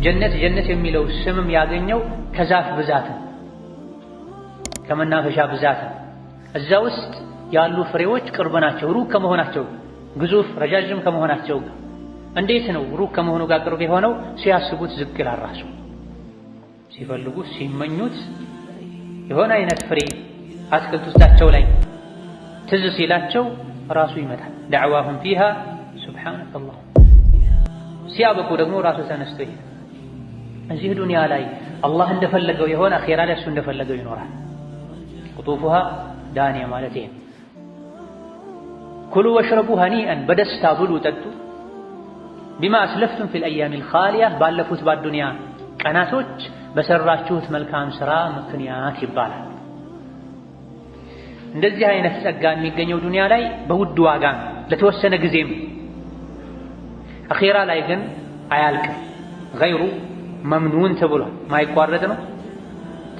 ጀነት ጀነት የሚለው ስምም ያገኘው ከዛፍ ብዛት ነው፣ ከመናፈሻ ብዛት ነው። እዛ ውስጥ ያሉ ፍሬዎች ቅርብ ናቸው፣ ሩቅ ከመሆናቸው ግዙፍ ረጃጅም ከመሆናቸው ጋር። እንዴት ነው ሩቅ ከመሆኑ ጋር ቅርብ የሆነው? ሲያስቡት ዝቅ ይላል ራሱ። ሲፈልጉት ሲመኙት የሆነ አይነት ፍሬ አትክልት ውስጣቸው ላይ ትዝ ሲላቸው ራሱ ይመጣል። دعواهم فيها سبحانك اللهم። ሲያበቁ ደግሞ ራሱ ተነስቶ ይሄዳል። እዚህ ዱንያ ላይ አላህ እንደፈለገው የሆነ አኼራ ላይ እሱ እንደፈለገው ይኖራል። قطوفها دانية ማለት ይሄ። كلوا واشربوا هنيئا በደስታ ብሉ ጠጡ። بما أسلفتم في الأيام الخالية ባለፉት በአዱንያ ቀናቶች በሰራችሁት መልካም ሥራ ምክንያት ይባላል። እንደዚህ አይነት ጸጋ የሚገኘው ዱንያ ላይ በውድ ዋጋ ነው፣ ለተወሰነ ጊዜም። አኼራ ላይ ግን አያልቅም። ገይሩ መምኑን ተብሏል። ማይቋረጥ ነው፣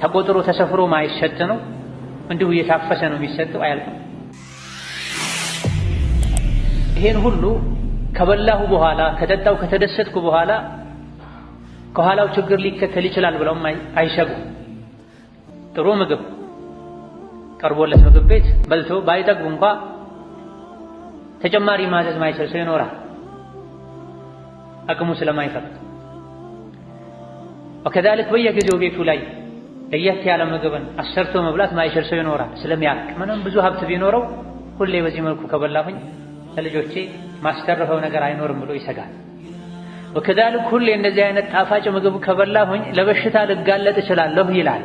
ተቆጥሮ ተሰፍሮ ማይሰጥ ነው። እንዲሁ እየታፈሰ ነው የሚሰጠው፣ አያልቅም። ይሄን ሁሉ ከበላሁ በኋላ ከጠጣው ከተደሰትኩ በኋላ ከኋላው ችግር ሊከተል ይችላል ብለውም አይሰጉም። ጥሩ ምግብ ቀርቦለት ምግብ ቤት በልቶ ባይጠግቡ እንኳ ተጨማሪ ማዘዝ ማይችል ሰው ይኖራል፣ አቅሙ ስለማይፈቅድ። ወከዛሊክ በየጊዜው ቤቱ ላይ ለየት ያለ ምግብን አሰርቶ መብላት ማይችል ሰው ይኖራል፣ ስለሚያልቅ። ምንም ብዙ ሀብት ቢኖረው ሁሌ በዚህ መልኩ ከበላሁኝ ለልጆቼ ማስተረፈው ነገር አይኖርም ብሎ ይሰጋል። ወከዛሊክ ሁሌ እንደዚህ አይነት ጣፋጭ ምግብ ከበላሁኝ ለበሽታ ልጋለጥ እችላለሁ ይላል።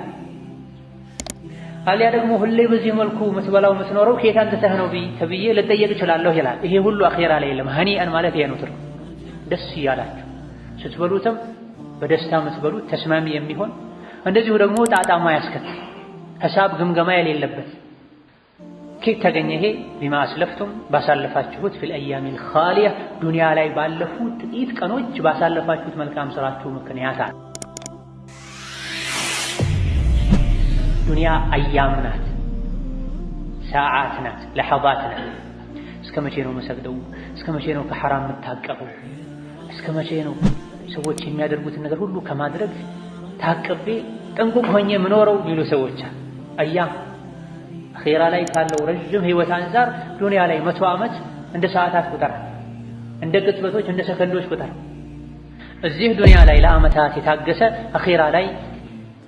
አሊያ ደግሞ ሁሌ በዚህ መልኩ የምትበላው የምትኖረው ከየት አንተተህ ነው ተብዬ ልጠየቅ እችላለሁ ይላል። ይሄ ሁሉ አኼራ ላይ የለም። هنيئا ማለት ይሄ ነው። ትርጉም ደስ እያላችሁ ስትበሉትም በደስታ የምትበሉት ተስማሚ የሚሆን እንደዚሁ ደግሞ ጣጣ ማያስከትል ሂሳብ ግምገማ የሌለበት ኬት ተገኘ ይሄ? بما أسلفتم ባሳለፋችሁት في الأيام الخالية ዱንያ ላይ ባለፉት ጥቂት ቀኖች ባሳለፋችሁት መልካም ስራችሁ ምክንያት አለ። ዱንያ أيام ናት፣ ሰዓት ናት፣ لحظات ናት። እስከ መቼ ነው መሰግደው? እስከ መቼ ነው ከሐራም የምታቀበው? እስከ መቼ ነው ሰዎች የሚያደርጉትን ነገር ሁሉ ከማድረግ ታቅቤ ጥንቁቅ ሆኜ የምኖረው የሚሉ ሰዎች አሉ። أيام አኼራ ላይ ካለው ረዥም ህይወት አንፃር ዱንያ ላይ 100 ዓመት እንደ ሰዓታት ቁጠር፣ እንደ ቅጽበቶች፣ እንደ ሰከንዶች ቁጠር። እዚህ ዱንያ ላይ ለዓመታት የታገሰ አኼራ ላይ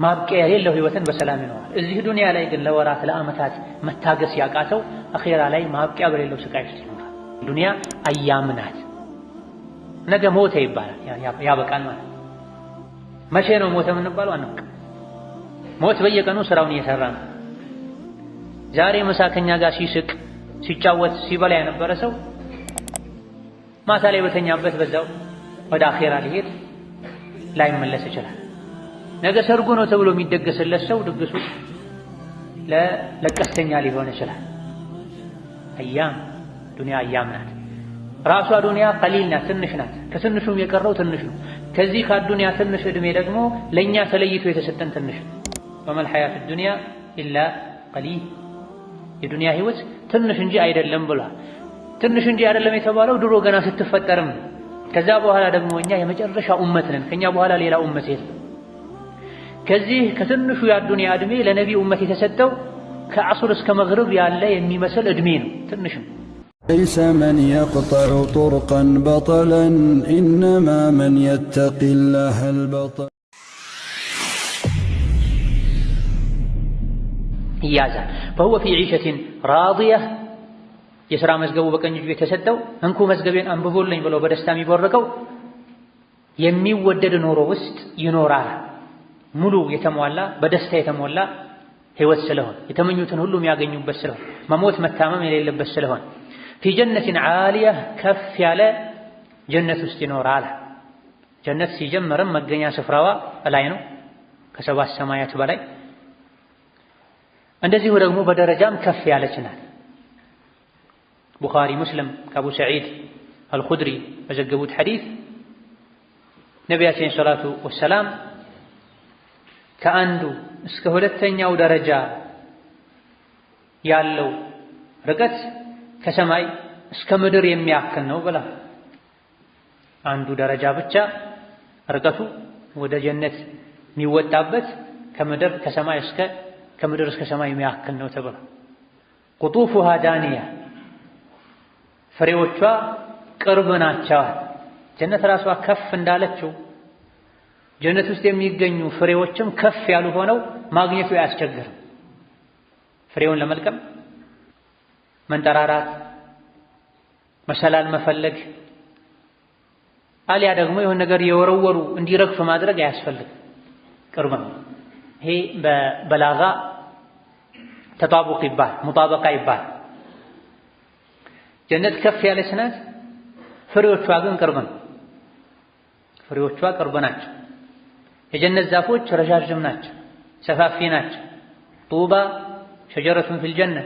ማብቂያ የሌለው ህይወትን በሰላም ይኖራል። እዚህ ዱንያ ላይ ግን ለወራት ለዓመታት መታገስ ያቃተው አኼራ ላይ ማብቂያ በሌለው ስቃይ ውስጥ ይኖራል። ዱንያ አያም ናት። ነገ ሞተ ይባላል፣ ያበቃል ማለት። መቼ ነው ሞተ የምንባለው? አናውቅም። ሞት በየቀኑ ስራውን እየሰራ ነው። ዛሬ ምሳ ከኛ ጋር ሲስቅ ሲጫወት ሲበላ የነበረ ሰው ማታ ላይ በተኛበት በዛው ወደ አኼራ ሊሄድ ላይመለስ ይችላል። ነገ ሰርጉ ነው ተብሎ የሚደገስለት ሰው ድግሱ ለቀስተኛ ሊሆን ይችላል። አያም ዱንያ አያም ናት። ራሷ ዱንያ ቀሊል ናት፣ ትንሽ ናት። ከትንሹም የቀረው ትንሽ ነው። ከዚህ ከአዱንያ ትንሽ ዕድሜ ደግሞ ለእኛ ተለይቶ የተሰጠን ትንሽ ነው። ወመል ሐያቱ ዱንያ ኢላ ቀሊል፣ የዱንያ ህይወት ትንሽ እንጂ አይደለም ብሏል። ትንሽ እንጂ አይደለም የተባለው ድሮ ገና ስትፈጠርም፣ ከዛ በኋላ ደግሞ እኛ የመጨረሻ ኡመት ነን። ከኛ በኋላ ሌላ ኡመት የለም። ከዚህ ከትንሹ የአዱንያ ዕድሜ ለነቢ ኡመት የተሰጠው ከዐሱር እስከ መግሪብ ያለ የሚመስል ዕድሜ ነው። ትንሽ ነው። ليس من يقطع طرقا بطلا إنما من يتقي الله البطل። ይያዛል። فهو في عيشة راضية የሥራ መዝገቡ በቀኝ እጁ የተሰጠው እንኩ መዝገቤን አንብቦልኝ ብሎ በደስታ የሚቦርቀው የሚወደድ ኑሮ ውስጥ ይኖራል። ሙሉ የተሟላ በደስታ የተሞላ ህይወት ስለሆን የተመኙትን ሁሉ የሚያገኙበት ስለሆን መሞት መታመም የሌለበት ስለሆን في جنة عالية ከፍ ያለ ጀነት ውስጥ ይኖራል። ጀነት ሲጀመርም መገኛ ስፍራዋ ላይ ነው፣ ከሰባት ሰማያት በላይ። እንደዚሁ ደግሞ በደረጃም ከፍ ያለች ናት። ቡኻሪ ሙስሊም ከአቡ ሰዒድ አልኹድሪ በዘገቡት ሐዲስ ነቢያችን ሰላቱ ወሰላም ከአንዱ እስከ ሁለተኛው ደረጃ ያለው ርቀት ከሰማይ እስከ ምድር የሚያክል ነው ብላ። አንዱ ደረጃ ብቻ ርቀቱ ወደ ጀነት የሚወጣበት ከምድር ከሰማይ እስከ ከምድር እስከ ሰማይ የሚያክል ነው ተብሏል። ቁጡፉሃ ዳንያ ፍሬዎቿ ቅርብ ናቸው። ጀነት ራሷ ከፍ እንዳለችው ጀነት ውስጥ የሚገኙ ፍሬዎችም ከፍ ያሉ ሆነው ማግኘቱ አያስቸግርም። ፍሬውን ለመልቀም መንጠራራት፣ መሰላል መፈለግ አሊያ ደግሞ የሆነ ነገር የወረወሩ እንዲረግፍ ማድረግ አያስፈልግም። ቅርብ ነው። ይሄ በበላጋ ተጣቡቅ ይባል ሙጣበቃ ይባል። ጀነት ከፍ ያለች ናት፣ ፍሬዎቿ ግን ቅርብ ነው። ፍሬዎቿ ቅርብ ናቸው። የጀነት ዛፎች ረዣዥም ናቸው፣ ሰፋፊ ናቸው። طوبى شجرة في الجنة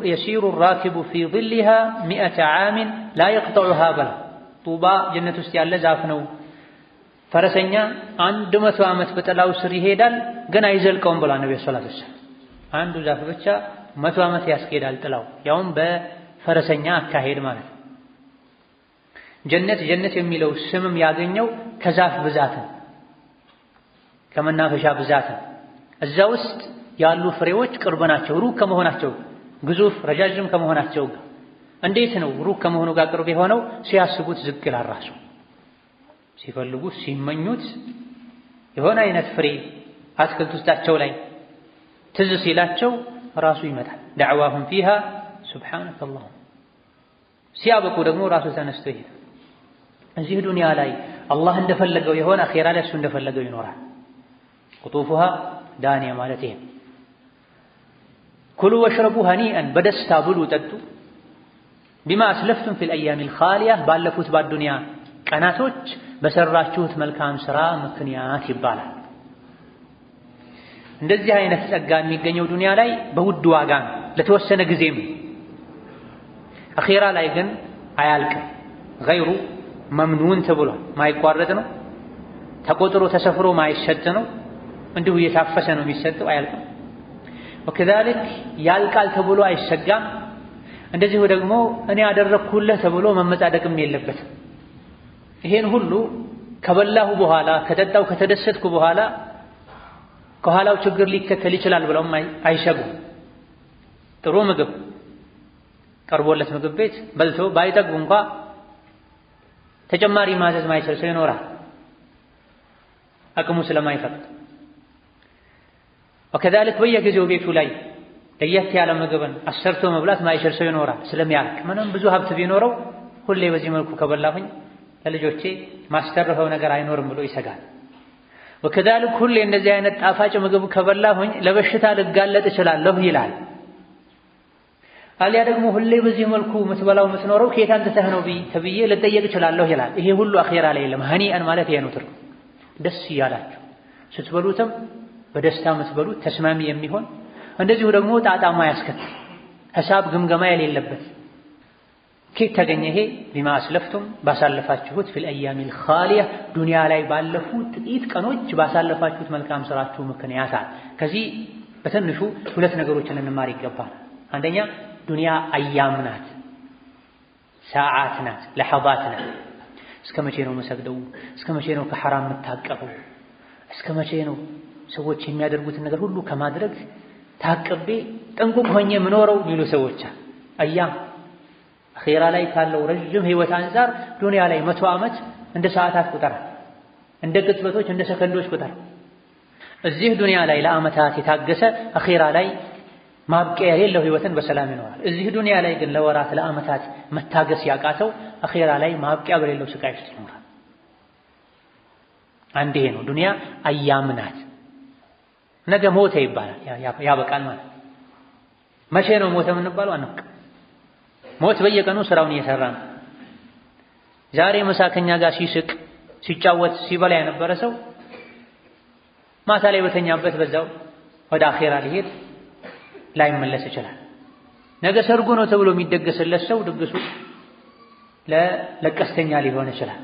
يسير الراكب في ظلها 100 عام لا يقطعها በላ ጡባ ጀነት ውስጥ ያለ ዛፍ ነው። ፈረሰኛ 100 ዓመት በጥላው ስር ይሄዳል፣ ግን አይዘልቀውም ብሏል ነብዩ صلى الله عليه وسلم። አንዱ ዛፍ ብቻ 100 ዓመት ያስኬዳል ጥላው፣ ያውም በፈረሰኛ አካሄድ ማለት ነው። ጀነት ጀነት የሚለው ስምም ያገኘው ከዛፍ ብዛት ነው፣ ከመናፈሻ ብዛት ነው። እዛ ውስጥ ያሉ ፍሬዎች ቅርብ ናቸው፣ ሩቅ ከመሆናቸው ግዙፍ ረጃጅም ከመሆናቸው ጋር። እንዴት ነው ሩቅ ከመሆኑ ጋር ቅርብ የሆነው? ሲያስቡት ዝቅ ይላል ራሱ። ሲፈልጉት ሲመኙት የሆነ አይነት ፍሬ አትክልት ውስጣቸው ላይ ትዝ ሲላቸው ራሱ ይመጣል። دعواهم فيها سبحانك اللهم። ሲያበቁ ደግሞ ራሱ ተነስቶ ይሄዳል። እዚህ ዱንያ ላይ አላህ እንደፈለገው የሆነ አኼራ ላይ እሱ እንደፈለገው ይኖራል። قطوفها دانية ማለት ይሄ። كلوا واشربوا هنيئا በደስታ ብሉ ጠጡ። بما أسلفتم في الأيام الخالية ባለፉት በዱንያ ቀናቶች በሰራችሁት መልካም ስራ ምክንያት ይባላል። እንደዚህ አይነት ጸጋ የሚገኘው ዱንያ ላይ በውድ ዋጋ ነው፣ ለተወሰነ ጊዜም። አኼራ ላይ ግን አያልቅም። ገይሩ መምኑን ተብሏል። ማይቋረጥ ነው፣ ተቆጥሮ ተሰፍሮ ማይሰጥ ነው። እንዲሁ እየታፈሰ ነው የሚሰጠው፣ አያልቅም። ወከዛሊክ ያልቃል ተብሎ አይሰጋም። እንደዚሁ ደግሞ እኔ አደረግኩልህ ተብሎ መመጻደቅም የለበትም። ይሄን ሁሉ ከበላሁ በኋላ ከጠጣው ከተደሰትኩ በኋላ ከኋላው ችግር ሊከተል ይችላል ብለውም አይሰጉም። ጥሩ ምግብ ቀርቦለት ምግብ ቤት በልቶ ባይጠግቡ እንኳ ተጨማሪ ማዘዝ ማይችል ሰው ይኖራል፣ አቅሙ ስለማይፈቅድ። ወከዛሊክ በየጊዜው ቤቱ ላይ ለየት ያለ ምግብን አሰርቶ መብላት ማይችል ሰው ይኖራል፣ ስለሚያልቅ። ምንም ብዙ ሀብት ቢኖረው ሁሌ በዚህ መልኩ ከበላሁኝ ለልጆቼ ማስተርፈው ነገር አይኖርም ብሎ ይሰጋል። ወከዛሊክ ሁሌ እንደዚህ አይነት ጣፋጭ ምግብ ከበላሁኝ ለበሽታ ልጋለጥ እችላለሁ ይላል። አሊያ ደግሞ ሁሌ በዚህ መልኩ የምትበላው የምትኖረው ከየት አንተተህ ነው ተብዬ ልጠየቅ እችላለሁ ይላል። ይሄ ሁሉ አኼራ ላይ የለም። هنيئا ማለት ይሄ ነው ትርጉም። ደስ እያላችሁ ስትበሉትም በደስታ የምትበሉት ተስማሚ የሚሆን እንደዚሁ ደግሞ ጣጣ ማያስከትል ሂሳብ ግምገማ የሌለበት። ከየት ተገኘ ይሄ? بما أسلفتم ባሳለፋችሁት في الأيام الخالية ዱንያ ላይ ባለፉ ጥቂት ቀኖች ባሳለፋችሁት መልካም ስራችሁ ምክንያት። ከዚህ በትንሹ ሁለት ነገሮችን ልንማር ይገባል። አንደኛ ዱንያ أيام ናት፣ ሰዓት ናት፣ لحظات ናት። እስከ መቼ ነው መሰግደው? እስከ መቼ ነው ከሐራም የምታቀበው? እስከ መቼ ነው ሰዎች የሚያደርጉትን ነገር ሁሉ ከማድረግ ታቅቤ ጥንቁቅ ሆኜ የምኖረው የሚሉ ሰዎች أيام አኼራ ላይ ካለው ረዥም ህይወት አንፃር ዱንያ ላይ 100 ዓመት እንደ ሰዓታት ቁጠር፣ እንደ ቅጽበቶች፣ እንደ ሰከንዶች ቁጠር። እዚህ ዱንያ ላይ ለዓመታት የታገሰ አኼራ ላይ ማብቂያ የሌለው ህይወትን በሰላም ይኖራል። እዚህ ዱንያ ላይ ግን ለወራት ለዓመታት መታገስ ያቃተው አኼራ ላይ ማብቂያ በሌለው ስቃይ ውስጥ ይኖራል። አንድ ይሄ ነው። ዱንያ አያም ናት። ነገ ሞተ ይባላል፣ ያበቃል ማለት። መቼ ነው ሞተ የምንባለው? አናውቅም። ሞት በየቀኑ ስራውን እየሰራ ነው። ዛሬ ምሳ ከኛ ጋር ሲስቅ ሲጫወት ሲበላ የነበረ ሰው ማታ ላይ በተኛበት በዛው ወደ አኼራ ሊሄድ ላይመለስ ይችላል። ነገ ሰርጉ ነው ተብሎ የሚደገስለት ሰው ድግሱ ለለቀስተኛ ሊሆን ይችላል።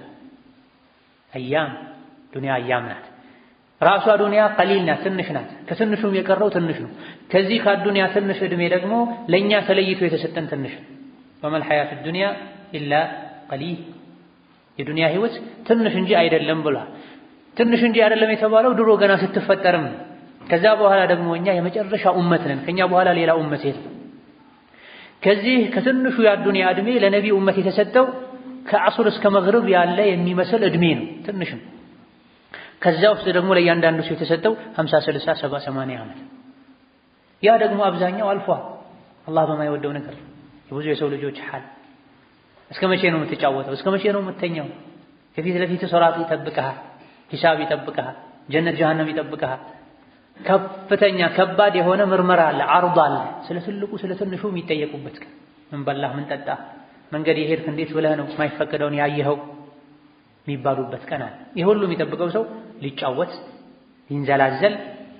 أيام ዱንያ أيام ናት። ራሷ ዱንያ قليل ናት፣ ትንሽ ናት። ከትንሹም የቀረው ትንሽ ነው። ከዚህ ከዱንያ ትንሽ ዕድሜ ደግሞ ለእኛ ተለይቶ የተሰጠን ትንሽ ነው። وما الحياة الدنيا إلا قليل፣ የዱንያ ህይወት ትንሽ እንጂ አይደለም ብሏል። ትንሽ እንጂ አይደለም የተባለው ድሮ ገና ስትፈጠርም። ከዛ በኋላ ደግሞ እኛ የመጨረሻ ኡመት ነን። ከኛ በኋላ ሌላ ኡመት የለም። ከዚህ ከትንሹ የዱንያ እድሜ ለነቢ ኡመት የተሰጠው ከዐስር እስከ መግሪብ ያለ የሚመስል እድሜ ነው፣ ትንሽ ነው። ከዛ ውስጥ ደግሞ ለእያንዳንዱ ሰው የተሰጠው 50፣ 60፣ 70፣ 80 ዓመት። ያ ደግሞ አብዛኛው አልፏል። አላህ በማይወደው ነገር የብዙ የሰው ልጆች ሐል። እስከ መቼ ነው የምትጫወተው? እስከ መቼ ነው የምትተኛው? ከፊት ለፊት ሶላት ይጠብቅሃል፣ ሂሳብ ይጠብቅሃል፣ ጀነት ጀሃነም ይጠብቅሃል። ከፍተኛ ከባድ የሆነ ምርመራ አለ፣ ዓርድ አለ። ስለ ትልቁ ስለ ትንሹ የሚጠየቁበት ቀን። ምን በላህ፣ ምን ጠጣህ፣ መንገድ የሄድክ እንዴት ብለህ ነው የማይፈቀደውን ያየኸው የሚባሉበት ቀን አለ። ይህ ሁሉ የሚጠብቀው ሰው ሊጫወት ሊንዘላዘል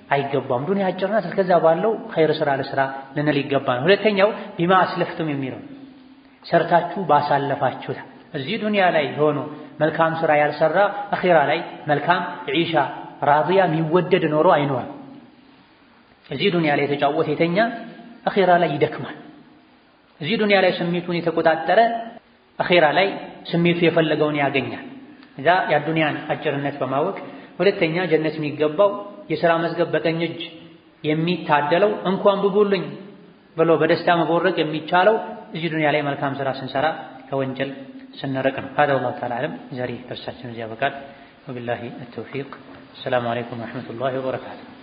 አይገባም። ዱንያ አጭር ናት። እስከዛ ባለው ኸይር ስራ ለስራ ልንል ይገባል። ሁለተኛው ቢማ አስለፍቱም የሚለው ሰርታችሁ ባሳለፋችሁት። እዚህ ዱንያ ላይ ሆኖ መልካም ስራ ያልሰራ አኺራ ላይ መልካም ዒሻ ራዲያ የሚወደድ ኖሮ አይኖርም። እዚህ ዱንያ ላይ የተጫወተ የተኛ አኺራ ላይ ይደክማል። እዚህ ዱንያ ላይ ስሜቱን የተቆጣጠረ አኺራ ላይ ስሜቱ የፈለገውን ያገኛል። እዛ የዱንያን አጭርነት በማወቅ ሁለተኛ ጀነት የሚገባው የሥራ መዝገብ በቀኝ እጅ የሚታደለው እንኳን ብጉልኝ ብሎ በደስታ መቦረቅ የሚቻለው እዚህ ዱንያ ላይ መልካም ስራ ስንሰራ ከወንጀል ስንርቅ ነው። هذا والله تعالى أعلم። ዛሬ ደርሳችን እዚህ ያበቃል። ወቢላሂ التوفيق። السلام عليكم ورحمة الله وبركاته።